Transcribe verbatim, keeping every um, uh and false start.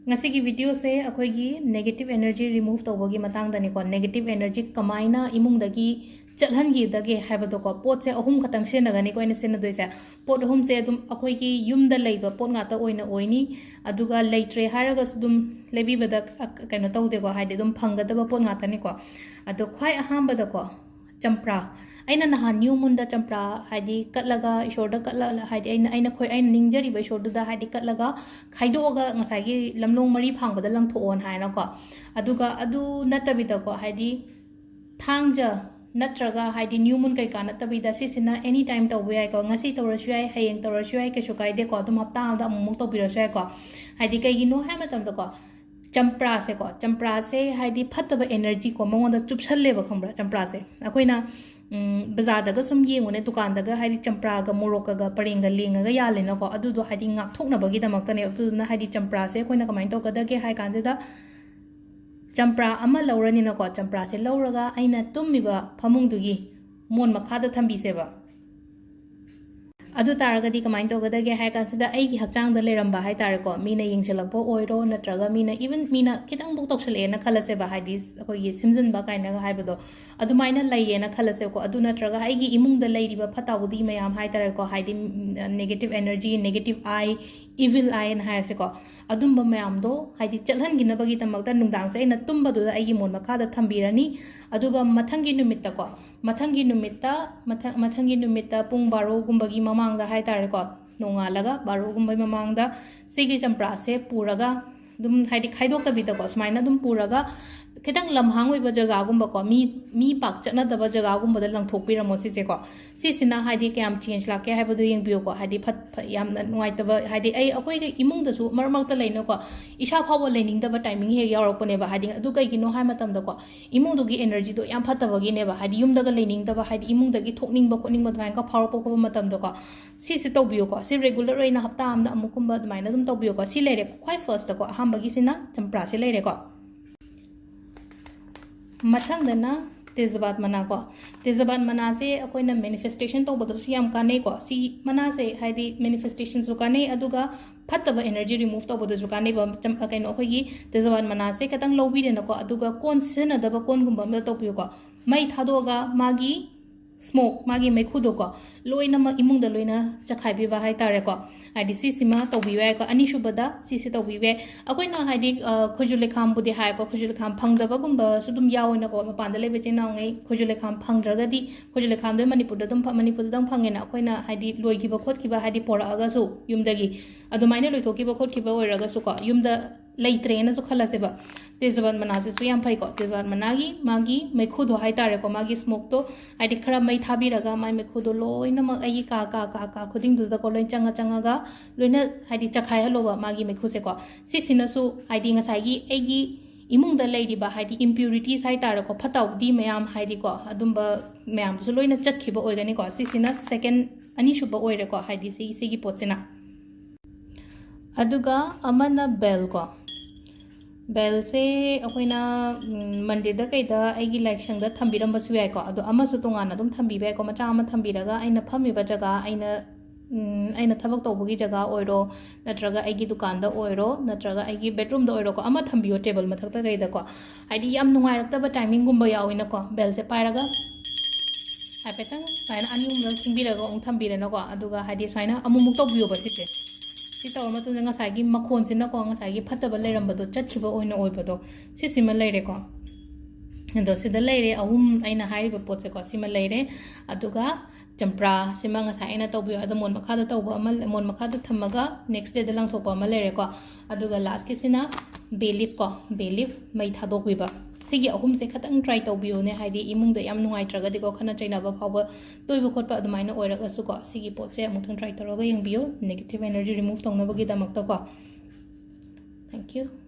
ꯉꯁꯤꯒꯤ videoꯁꯦ ꯑꯩꯈꯣꯏꯒꯤ negative energy remove ꯇꯧꯕꯒꯤ ꯃꯇꯥꯡꯗꯅꯤꯀꯣ꯫ Negative energy ꯀꯃꯥꯏꯅ ꯏꯃꯨꯡꯗꯒꯤ ꯆꯠꯍꯟꯈꯤꯗꯒꯦ ꯍꯥꯏꯕꯗꯣꯀꯣ꯫ ꯄꯣꯠꯁꯦ ꯑꯍꯨꯝ ꯈꯛꯇꯪ ꯁꯤꯖꯤꯟꯅꯒꯅꯤꯀꯣ ꯑꯩꯅ ꯁꯤꯖꯤꯟꯅꯗꯣꯏꯁꯦ꯫ ꯄꯣꯠ ꯑꯍꯨꯝꯁꯦ ꯑꯗꯨꯝ ꯑꯩꯈꯣꯏꯒꯤ ꯌꯨꯝꯗ ꯂꯩꯕ ꯄꯣꯠ ꯉꯥꯛꯇ ꯑꯣꯏꯅ ꯑꯣꯏꯅꯤ꯫ ꯑꯗꯨꯒ ꯂꯩꯇ꯭ꯔꯦ ꯍꯥꯏꯔꯒꯁꯨ ꯑꯗꯨꯝ ꯂꯩꯕꯤꯕꯗ, ꯑ, ꯀꯩꯅꯣ ꯇꯧꯗꯦꯀꯣ, ꯍꯥꯏꯗꯤ ꯑꯗꯨꯝ ꯐꯪꯒꯗꯕ ꯄꯣꯠ ꯉꯥꯛꯇꯅꯤꯀꯣ꯫ ꯑꯗꯣ ꯈ꯭ꯋꯥꯏ ꯑꯍꯥꯟꯕꯗꯀꯣ, ꯆꯝꯄ꯭ꯔꯥ꯫ ꯑꯩꯅ ꯅꯍꯥꯟ new moonꯗ ꯆꯝꯄ꯭ꯔꯥ, ꯍꯥꯏꯗꯤ ꯀꯠꯂꯒ, ꯏꯁꯣꯔꯗ ꯀꯠꯂ-, ꯍꯥꯏꯗꯤ ꯑꯩꯅ, ꯑꯩꯅ ꯈꯣꯏ-, ꯑꯩꯅ ꯅꯤꯡꯖꯔꯤꯕ ꯏꯁꯣꯔꯗꯨꯗ, ꯍꯥꯏꯗꯤ ꯀꯠꯂꯒ ꯈꯥꯏꯗꯣꯛꯑꯒ ꯉꯁꯥꯏꯒꯤ ꯂꯝꯂꯣꯡ ꯃꯔꯤ ꯐꯥꯡꯕꯗ ꯂꯪꯊꯣꯛꯑꯣꯅ ꯍꯥꯏꯅꯀꯣ꯫ ꯑꯗꯨꯒ ꯑꯗꯨ ꯅꯠꯇꯕꯤꯗꯀꯣ, ꯍꯥꯏꯗꯤ ꯊꯥꯡꯖ ꯅꯠꯇ꯭ꯔꯒ ꯍꯥꯏꯗꯤ new moon ꯀꯩꯀꯥ ꯅꯠꯇꯕꯤꯗ ꯁꯤꯁꯤꯅ any time ꯇꯧꯕ ꯌꯥꯏꯀꯣ꯫ ꯉꯁꯤ ꯇꯧꯔꯁꯨ ꯌꯥꯏ, ꯍꯌꯦꯡ ꯇꯧꯔꯁꯨ ꯌꯥꯏ, ꯀꯩꯁꯨ ꯀꯥꯏꯗꯦꯀꯣ꯫ ꯑꯗꯨꯝ ꯍꯞꯇꯥ ꯑꯃꯗ ꯑꯃꯨꯛꯃꯨꯛ ꯇꯧꯕꯤꯔꯁꯨ ꯌꯥꯏꯀꯣ꯫ ꯍꯥꯏꯗꯤ ꯀꯩꯒꯤꯅꯣ ꯍꯥꯏ ꯃꯇꯝꯗꯀꯣ, ꯆꯝꯄ꯭ꯔꯥꯁꯦꯀꯣ, ꯆꯝꯄ꯭ꯔꯥꯁꯦ ꯍꯥꯏꯗꯤ ꯐꯠꯇꯕ energy ꯀꯣ ꯃꯉꯣꯟꯗ ꯆꯨꯞꯁꯜꯂꯦꯕ, ꯈꯪꯕ꯭ꯔꯥ? ꯆꯝꯄ꯭ꯔꯥꯁꯦ ꯑꯩꯈꯣꯏꯅ, ꯎꯝ, ꯕꯖꯥꯔꯗꯒ ꯁꯨꯝ ꯌꯦꯡꯉꯨꯅꯦ, ꯗꯨꯀꯥꯟꯗꯒ ꯍꯥꯏꯗꯤ ꯆꯝꯄ꯭ꯔꯥꯒ ꯃꯣꯔꯣꯛꯀꯒ ꯄꯔꯦꯡꯒ ꯂꯦꯡꯉꯒ ꯌꯥꯜꯂꯦꯅꯀꯣ꯫ ꯑꯗꯨꯗꯣ ꯍꯥꯏꯗꯤ ꯉꯥꯛꯊꯣꯛꯅꯕꯒꯤꯗꯃꯛꯇꯅꯦ꯫ ꯑꯗꯨꯗꯨꯅ ꯍꯥꯏꯗꯤ ꯆꯝꯄ꯭ꯔꯥꯁꯦ ꯑꯩꯈꯣꯏꯅ ꯀꯃꯥꯏꯅ ꯇꯧꯒꯗꯒꯦ ꯍꯥꯏ ꯀꯥꯟꯁꯤꯗ, ꯆꯝꯄ꯭ꯔꯥ ꯑꯃ ꯂꯧꯔꯅꯤꯅꯀꯣ꯫ ꯆꯝꯄ꯭ꯔꯥꯁꯦ ꯂꯧꯔꯒ ꯑꯩꯅ ꯇꯨꯝꯃꯤꯕ ꯐꯃꯨꯡꯗꯨꯒꯤ ꯃꯣꯟ ꯃꯈꯥꯗ ꯊꯝꯕꯤꯁꯦꯕ꯫ ꯑꯗꯨ ꯇꯥꯔꯒꯗꯤ ꯀꯃꯥꯏꯅ ꯇꯧꯒꯗꯒꯦ ꯍꯥꯏ ꯀꯥꯟꯁꯤꯗ, ꯑꯩꯒꯤ ꯍꯛꯆꯥꯡꯗ ꯂꯩꯔꯝꯕ ꯍꯥꯏ ꯇꯥꯔꯦꯀꯣ, ꯃꯤꯅ ꯌꯦꯡꯁꯤꯜꯂꯛꯄ ꯑꯣꯏꯔꯣ, ꯅꯠꯇ꯭ꯔꯒ ꯃꯤꯅ, even ꯃꯤꯅ ꯈꯤꯇꯪꯕꯨ ꯇꯧꯁꯜꯂꯛꯑꯦꯅ ꯈꯜꯂꯁꯦꯕ, ꯍꯥꯏꯗꯤ ꯑꯩꯈꯣꯏꯒꯤ ꯁꯤꯝꯖꯤꯟꯕ ꯀꯥꯏꯅꯒ ꯍꯥꯏꯕꯗꯣ, ꯑꯗꯨꯃꯥꯏꯅ ꯂꯩꯌꯦꯅ ꯈꯜꯂꯁꯦꯕꯀꯣ꯫ ꯑꯗꯨ ꯅꯠꯇ꯭ꯔꯒ ꯑꯩꯒꯤ ꯏꯃꯨꯡꯗ ꯂꯩꯔꯤꯕ ꯐꯠꯇ ꯍꯥꯎꯗꯤ ꯃꯌꯥꯝ ꯍꯥꯏ ꯇꯥꯔꯦꯀꯣ, ꯍꯥꯏꯗꯤ, ꯎꯝ, negative energy, negative eye, evil eyeꯅ ꯍꯥꯏꯔꯁꯦꯀꯣ, ꯑꯗꯨꯝꯕ ꯃꯌꯥꯝꯗꯣ ꯍꯥꯏꯗꯤ ꯆꯠꯍꯟꯈꯤꯅꯕꯒꯤꯗꯃꯛꯇ ꯅꯨꯡꯗꯥꯡꯁꯦ ꯑꯩꯅ ꯇꯨꯝꯕꯗꯨꯗ ꯑꯩꯒꯤ ꯃꯣꯟ ꯃꯈꯥꯗ ꯊꯝꯕꯤꯔꯅꯤ꯫ ꯑꯗꯨꯒ ꯃꯊꯪꯒꯤ ꯅꯨꯃꯤꯠꯇꯀꯣ, ꯃꯊꯪꯒꯤ ꯅꯨꯃꯤꯠꯇ, ꯃꯊꯪ, ꯃꯊꯪꯒꯤ ꯅꯨꯃꯤꯠꯇ ꯄꯨꯡ ꯕꯥꯔꯣꯒꯨꯝꯕꯒꯤ ꯃꯃꯥꯡꯗ ꯍꯥꯏ ꯇꯥꯔꯦꯀꯣ, ꯅꯣꯡꯉꯥꯜꯂꯒ ꯕꯥꯔꯣꯒꯨꯝꯕꯒꯤ ꯃꯃꯥꯡꯗ ꯁꯤꯒꯤ ꯆꯝꯄ꯭ꯔꯥꯁꯦ ꯄꯨꯔꯒ ꯑꯗꯨꯝ, ꯍꯥꯏꯗꯤ ꯈꯥꯏꯗꯣꯛꯇꯕꯤꯗꯀꯣ, ꯁꯨꯃꯥꯏꯅ ꯑꯗꯨꯝ ꯄꯨꯔꯒ ꯈꯤꯇꯪ ꯂꯝꯍꯥꯡ ꯑꯣꯏꯕ ꯖꯒꯥꯒꯨꯝꯕꯀꯣ, ꯃꯤ, ꯃꯤ ꯄꯥꯛ ꯆꯠꯅꯗꯕ ꯖꯒꯥꯒꯨꯝꯕꯗ ꯂꯪꯊꯣꯛꯄꯤꯔꯝꯃꯣ ꯁꯤꯁꯦꯀꯣ꯫ ꯁꯤꯁꯤꯅ ꯍꯥꯏꯗꯤ ꯀꯌꯥꯝ change ꯂꯥꯛꯀꯦ ꯍꯥꯏꯕꯗꯣ ꯌꯦꯡꯕꯤꯌꯨꯀꯣ꯫ ꯍꯥꯏꯗꯤ ꯐꯠ-, ꯐꯠ-, ꯌꯥꯝꯅ ꯅꯨꯡꯉꯥꯏꯇꯕ, ꯍꯥꯏꯗꯤ ꯑꯩ, ꯑꯩꯈꯣꯏꯒꯤ ꯏꯃꯨꯡꯗꯁꯨ ꯃꯔꯛ ꯃꯔꯛꯇ ꯂꯩꯅꯀꯣ, ꯏꯁꯥ ꯐꯥꯎꯕ ꯂꯩꯅꯤꯡꯗꯕ timing ꯍꯦꯛ ꯌꯥꯎꯔꯛꯄꯅꯦꯕ꯫ ꯍꯥꯏꯗꯤ ꯑꯗꯨ ꯀꯩꯒꯤꯅꯣ ꯍꯥꯏ ꯃꯇꯝꯗꯀꯣ, ꯏꯃꯨꯡꯗꯨꯒꯤ energyꯗꯣ ꯌꯥꯝ ꯐꯠꯇꯕꯒꯤꯅꯦꯕ꯫ ꯍꯥꯏꯗꯤ ꯌꯨꯝꯗꯒ ꯂꯩꯅꯤꯡꯗꯕ, ꯍꯥꯏꯗꯤ ꯏꯃꯨꯡꯗꯒꯤ ꯊꯣꯛꯅꯤꯡꯕ ꯈꯣꯠꯅꯤꯡꯕ ꯑꯗꯨꯃꯥꯏꯅꯒ ꯐꯥꯎꯔꯛꯄ ꯈꯣꯠꯄ ꯃꯇꯝꯗꯀꯣ, ꯁꯤꯁꯦ ꯇꯧꯕꯤꯌꯨꯀꯣ꯫ ꯁꯤ regular ꯑꯣꯏꯅ ꯍꯞꯇꯥ ꯑꯃꯗ ꯑꯃꯨꯛꯀꯨꯝꯕ ꯑꯗꯨꯃꯥꯏꯅ ꯑꯗꯨꯝ ꯇꯧꯕꯤꯌꯨꯀꯣ꯫ ꯁꯤ ꯂꯩꯔꯦ, ꯈ꯭ꯋꯥꯏ firstꯇꯀꯣ, ꯑꯍꯥꯟꯕꯒꯤꯁꯤꯅ ꯆꯝꯄ꯭ꯔꯥꯁꯦ ꯂꯩꯔꯦꯀꯣ꯫ ꯃꯊꯪꯗꯅ ꯇꯦꯖꯕꯥꯠ ꯃꯅꯥ ꯀꯣ, ꯇꯦꯖꯕꯥꯠ ꯃꯅꯥꯁꯦ ꯑꯩꯈꯣꯏꯅ ꯃꯦꯅꯤꯐꯦꯁꯇꯦꯁꯟ ꯇꯧꯕꯗꯁꯨ ꯌꯥꯝ ꯀꯥꯟꯅꯩꯀꯣ꯫ ꯁꯤ ꯃꯅꯥꯁꯦ ꯍꯥꯏꯗꯤ ꯃꯦꯅꯤꯐꯦꯁꯇꯦꯁꯟꯁꯨ ꯀꯥꯟꯅꯩ, ꯑꯗꯨꯒ ꯐꯠꯇꯕ ꯑꯦꯅꯔꯖꯤ ꯔꯤꯃꯨꯚ ꯇꯧꯕꯗꯁꯨ ꯀꯥꯟꯅꯩꯕ꯫ ꯆꯝ-, ꯀꯩꯅꯣ, ꯑꯩꯈꯣꯏꯒꯤ ꯇꯦꯖꯕꯥꯠ ꯃꯅꯥꯁꯦ ꯈꯤꯇꯪ ꯂꯧꯕꯤꯔꯦꯅꯀꯣ, ꯑꯗꯨꯒ ꯀꯣꯟ ꯁꯤꯖꯤꯟꯅꯗꯕ ꯀꯣꯟꯒꯨꯝꯕ ꯑꯃꯗ ꯇꯧꯕꯤꯌꯨꯀꯣ꯫ ꯃꯩ ꯊꯥꯗꯣꯛꯑꯒ ꯃꯥꯒꯤ ꯁ꯭ꯃꯣꯛ, ꯃꯥꯒꯤ ꯃꯩꯈꯨꯗꯣꯀꯣ, ꯂꯣꯏꯅꯃꯛ ꯏꯃꯨꯡꯗ ꯂꯣꯏꯅ ꯆꯈꯥꯏꯕꯤꯕ ꯍꯥꯏꯇꯥꯔꯦꯀꯣ꯫ ꯍꯥꯏꯗꯤ ꯁꯤꯁꯤꯃ ꯇꯧꯕꯤꯕ ꯌꯥꯏꯀꯣ꯫ ꯑꯅꯤꯁꯨꯕꯗ ꯁꯤꯁꯦ ꯇꯧꯕꯤꯕ ꯌꯥꯏ꯫ ꯑꯩꯈꯣꯏꯅ ꯍꯥꯏꯗꯤ, ꯑ, ꯈꯨꯖꯨ ꯂꯩꯈꯥꯝꯕꯨꯗꯤ ꯍꯥꯏꯀꯣ, ꯈꯨꯖꯨ ꯂꯩꯈꯥꯝ ꯐꯪꯗꯕꯒꯨꯝꯕꯁꯨ ꯑꯗꯨꯝ ꯌꯥꯎꯋꯦꯅꯀꯣ꯫ ꯃꯄꯥꯟꯗ ꯂꯩꯕ ꯏꯆꯤꯟ ꯏꯅꯥꯎꯉꯩ ꯈꯨꯖꯨ ꯂꯩꯈꯥꯝ ꯐꯪꯗ꯭ꯔꯒꯗꯤ, ꯈꯨꯖꯨ ꯂꯩꯈꯥꯝꯗꯣ ꯃꯅꯤꯄꯨꯔꯗ ꯑꯗꯨꯝ ꯐ-, ꯃꯅꯤꯄꯨꯔꯗꯗꯪ ꯐꯪꯉꯦꯅ ꯑꯩꯈꯣꯏꯅ ꯍꯥꯏꯗꯤ ꯂꯣꯏꯈꯤꯕ ꯈꯣꯠꯈꯤꯕ ꯍꯥꯏꯗꯤ ꯄꯣꯔꯛꯑꯒꯁꯨ ꯌꯨꯝꯗꯒꯤ ꯑꯗꯨꯃꯥꯏꯅ ꯂꯣꯏꯊꯣꯛꯈꯤꯕ ꯈꯣꯠꯈꯤꯕ ꯑꯣꯏꯔꯒꯁꯨꯀꯣ, ꯌꯨꯝꯗ ꯂꯩꯇ꯭ꯔꯦꯅꯁꯨ ꯈꯜꯂꯁꯦꯕ꯫ ꯇꯦꯖꯕꯥꯠ ꯃꯅꯥꯁꯤꯁꯨ ꯌꯥꯝ ꯐꯩꯀꯣ꯫ ꯇꯦꯖꯕꯥꯠ ꯃꯅꯥꯒꯤ ꯃꯥꯒꯤ ꯃꯩꯈꯨꯗꯣ ꯍꯥꯏꯇꯥꯔꯦꯀꯣ, ꯃꯥꯒꯤ ꯁ꯭ꯃꯣꯛꯇꯣ, ꯍꯥꯏꯗꯤ ꯈꯔ ꯃꯩ ꯊꯥꯕꯤꯔꯒ ꯃꯥꯏ ꯃꯩꯈꯨꯗꯣ ꯂꯣꯏꯅꯃꯛ ꯑꯩꯒꯤ ꯀꯥ, ꯀꯥ, ꯀꯥ, ꯀꯥ ꯈꯨꯗꯤꯡꯗꯨꯗꯀꯣ ꯂꯣꯏ ꯆꯪꯉ ꯆꯪꯉꯒ ꯂꯣꯏꯅ ꯍꯥꯏꯗꯤ ꯆꯈꯥꯏꯍꯜꯂꯣꯕ ꯃꯥꯒꯤ ꯃꯩꯈꯨꯁꯦꯀꯣ꯫ ꯁꯤꯁꯤꯅꯁꯨ ꯍꯥꯏꯗꯤ ꯉꯁꯥꯏꯒꯤ ꯑꯩꯒꯤ ꯏꯃꯨꯡꯗ ꯂꯩꯔꯤꯕ ꯍꯥꯏꯗꯤ impurities ꯍꯥꯏꯇꯥꯔꯦꯀꯣ, ꯐꯠꯇ ꯍꯥꯎꯗꯤ ꯃꯌꯥꯝ ꯍꯥꯏꯗꯤꯀꯣ, ꯑꯗꯨꯝꯕ ꯃꯌꯥꯝꯗꯨꯁꯨ ꯂꯣꯏꯅ ꯆꯠꯈꯤꯕ ꯑꯣꯏꯒꯅꯤꯀꯣ꯫ ꯁꯤꯁꯤꯅ ꯁꯦꯀꯦꯟ, ꯑꯅꯤꯁꯨꯕ ꯑꯣꯏꯔꯦꯀꯣ, ꯍꯥꯏꯗꯤ ꯁꯤ, ꯁꯤꯒꯤ ꯄꯣꯠꯁꯤꯅ꯫ ꯑꯗꯨꯒ ꯑꯃꯅ ꯕꯦꯜ ꯀꯣ꯫ ꯕꯦꯜꯁꯦ ꯑꯩꯈꯣꯏꯅ, ꯎꯝ, ꯃꯟꯗꯤꯔꯗ ꯀꯩꯗ ꯑꯩꯒꯤ ꯂꯥꯏꯁꯪꯗ ꯊꯝꯕꯤꯔꯝꯕꯁꯨ ꯌꯥꯏꯀꯣ꯫ ꯑꯗꯣ ꯑꯃꯁꯨ ꯇꯣꯉꯥꯟꯅ ꯑꯗꯨꯝ ꯊꯝꯕꯤꯕ ꯌꯥꯏꯀꯣ꯫ ꯃꯆꯥ ꯑꯃ ꯊꯝꯕꯤꯔꯒ ꯑꯩꯅ ꯐꯝꯃꯤꯕ ꯖꯒꯥ, ꯑꯩꯅ, ꯎꯝ, ꯑꯩꯅ ꯊꯕꯛ ꯇꯧꯕꯒꯤ ꯖꯒꯥ ꯑꯣꯏꯔꯣ, ꯅꯠꯇ꯭ꯔꯒ ꯑꯩꯒꯤ ꯗꯨꯀꯥꯟꯗ ꯑꯣꯏꯔꯣ, ꯅꯠꯇ꯭ꯔꯒ ꯑꯩꯒꯤ ꯕꯦꯠꯔꯨꯝꯗ ꯑꯣꯏꯔꯣꯀꯣ, ꯑꯃ ꯊꯝꯕꯤꯌꯣ ꯇꯦꯕꯜ ꯃꯊꯛꯇ ꯀꯩꯗꯀꯣ꯫ ꯍꯥꯏꯗꯤ ꯌꯥꯝ ꯅꯨꯡꯉꯥꯏꯔꯛꯇꯕ ꯇꯥꯏꯃꯤꯡꯒꯨꯝꯕ ꯌꯥꯎꯋꯤꯅꯀꯣ, ꯕꯦꯜꯁꯦ ꯄꯥꯏꯔꯒ ꯍꯥꯏꯐꯦꯠꯇꯪ ꯁꯨꯃꯥꯏꯅ ꯑꯅꯤ ꯑꯍꯨꯝꯂꯛ ꯈꯤꯡꯕꯤꯔꯒ ꯑꯃꯨꯛ ꯊꯝꯕꯤꯔꯦꯅꯀꯣ꯫ ꯑꯗꯨꯒ ꯍꯥꯏꯗꯤ ꯁꯨꯃꯥꯏꯅ ꯑꯃꯨꯛꯃꯨꯛ ꯇꯧꯕꯤꯌꯣꯕ ꯁꯤꯁꯦ꯫ ꯁꯤ ꯇꯧꯔ ꯃꯇꯨꯡꯗ ꯉꯁꯥꯏꯒꯤ ꯃꯈꯣꯟꯁꯤꯅꯀꯣ, ꯉꯁꯥꯏꯒꯤ ꯐꯠꯇꯕ ꯂꯩꯔꯝꯕꯗꯣ ꯆꯠꯈꯤꯕ ꯑꯣꯏꯅ ꯑꯣꯏꯕꯗꯣ, ꯁꯤꯁꯤꯃ ꯂꯩꯔꯦꯀꯣ꯫ ꯑꯗꯣ ꯁꯤꯗ ꯂꯩꯔꯦ ꯑꯍꯨꯝ ꯑꯩꯅ ꯍꯥꯏꯔꯤꯕ ꯄꯣꯠꯁꯦꯀꯣ, ꯁꯤꯃ ꯂꯩꯔꯦ꯫ ꯑꯗꯨꯒ ꯆꯝꯄ꯭ꯔꯥ, ꯁꯤꯃ ꯉꯁꯥꯏ ꯑꯩꯅ ꯇꯧꯕꯤꯌꯣ ꯍꯥꯏꯗꯣ ꯃꯣꯟ ꯃꯈꯥꯗ ꯇꯧꯕ ꯑꯃ, ꯃꯣꯟ ꯃꯈꯥꯗ ꯊꯝꯃꯒ next dayꯗ ꯂꯪꯊꯣꯛꯄ ꯑꯃ ꯂꯩꯔꯦꯀꯣ꯫ ꯑꯗꯨꯒ lastꯀꯤꯁꯤꯅ bay leaf ꯀꯣ, bay leaf ꯃꯩ ꯊꯥꯗꯣꯛꯄꯤꯕ꯫ ꯁꯤꯒꯤ ꯑꯍꯨꯝꯁꯦ ꯈꯇꯪ try ꯇꯧꯕꯤꯌꯨꯅꯦ, ꯍꯥꯏꯗꯤ ꯏꯃꯨꯡꯗ ꯌꯥꯝ ꯅꯨꯡꯉꯥꯏꯇ꯭ꯔꯒꯗꯤꯀꯣ, ꯈꯠꯅ ꯆꯩꯅꯕ ꯐꯥꯎꯕ ꯇꯣꯏꯕ ꯈꯣꯠꯄ ꯑꯗꯨꯃꯥꯏꯅ ꯑꯣꯏꯔꯒꯁꯨꯀꯣ, ꯁꯤꯒꯤ ꯄꯣꯠꯁꯦ ꯑꯃꯨꯛꯇꯪ try ꯇꯧꯔꯒ ꯌꯦꯡꯕꯤꯌꯨ, negative energy remove ꯇꯧꯅꯕꯒꯤꯗꯃꯛꯇꯀꯣ꯫ Thank you.